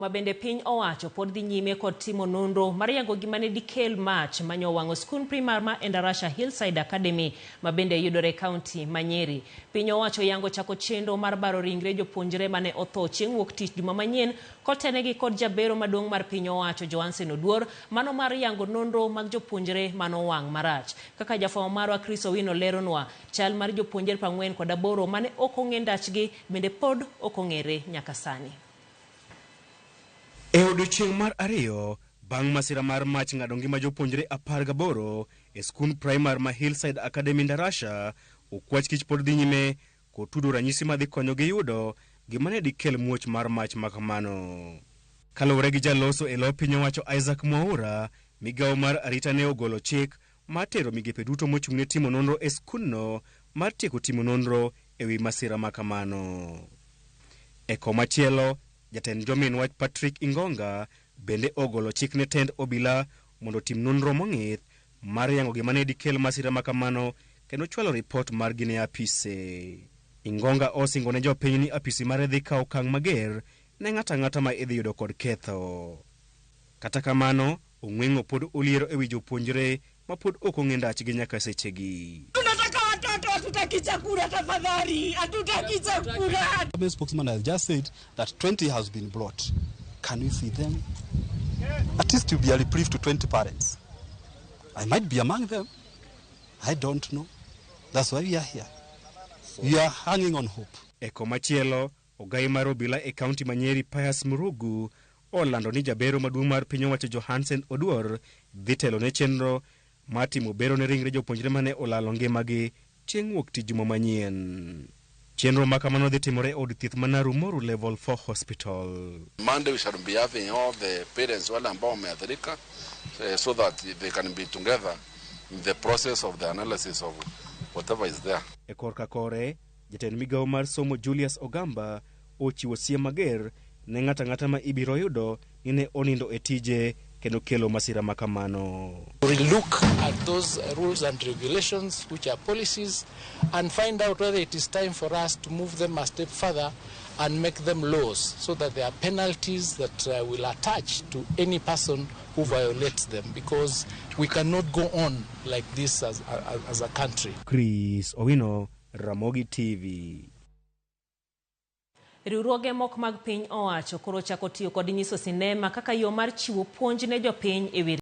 Ma bende piny owacho pod dhi nyime kod timo nonro mar yango gima ne dikel mach manyowang'o skund primar ma Endarasha Hillside Academy ma bende yudore e kaunti ma Nyeri. Piny owacho yango chako chenro mar baro ringre jopuonjre mane otho chieng' wuok tich juma manyien kotenegi kod jabero maduong' mar piny owacho Johansen Oduor mano mar yango nonro mag jopuonjre manowang' marach. Kaka jafwambo marwa Chris Owino leronwa, chal mar jopuonjre 48 mane ok ong'e ndachgi bende pod ok ong'ere nyaka sani. E odiechieng' mar ariyo bang' masira mar mach ng'ado ngima jopuonjre 18 e skund primar ma Hillside Academy Ndarasha, okwach kich pod dhi nyime kotudo ranyisi madhi konyogi yudo gima ne dikel muoch mar mach ma kamano. Kaluwore gi jaloso e lo piny owacho Isaac Mwaura, migawo mar arita ne ogolo chik mar tero migepe duto mochung'ne timo nonro e skundno mar tieko timo nonro e wi masira ma kamano. E komachielo, jatend jomin wach Patrick Ingonga bende ogolo chik ne tend obila mondo otim nonro mong'ith mar yango gima ne dikel masira ma kamano kendo chwalo ripot margi ne apise. Ingonga osingo ne jopiny ni apisi mare dhi kawo okang' mager ne ng'ato ang'ata ma idhi yudo kod ketho. Kata kamano, ong'weng'o pod oliero ewi jopuonjre ma pod ok ong'e ndachgi nyaka sechegi. Tunataka watoto, hatutaki chakula tafadhali, hatutaki chakula. The spokesman has just said that 20 has been brought. Can we see them? At least to be a reprieve to 20 parents. I might be among them. I don't know. That's why we are here. We are hanging on hope. E komachielo, ogai mar obila e kaunti ma Nyeri Pius Murugu olando ni jabero maduong' mar piny owacho Johansen Oduor dhi telo ne chenro mar timo bero ne ringre jopuonjre mane olalo ngimagi chieng' wuok tich juma manyien. Chenro ma kamano dhi timore e od thieth ma Narumoru Level 4 Hospital. Monday we shall be having all the parents wale ambao wameathirika so that they can be together in the process of the analysis of whatever is there. E korka kore, jatend migawo mar somo Julius Ogamba ochiwo siem mager ne ng'ato ang'ata ma ibiro yudo ni ne onindo e tije kendo kelo masira ma kamano. We look at those rules and regulations, which are policies, and find out whether it is time for us to move them a step further and make them laws so that there are penalties that will attach to any person who violates them, because we cannot go on like this as a country. Chris Owino, Ramogi TV. Riwruoge moko mag piny owacho koro chako tiyo kod nyiso sinema kaka yo mar chiwo puonj ne jopiny e wi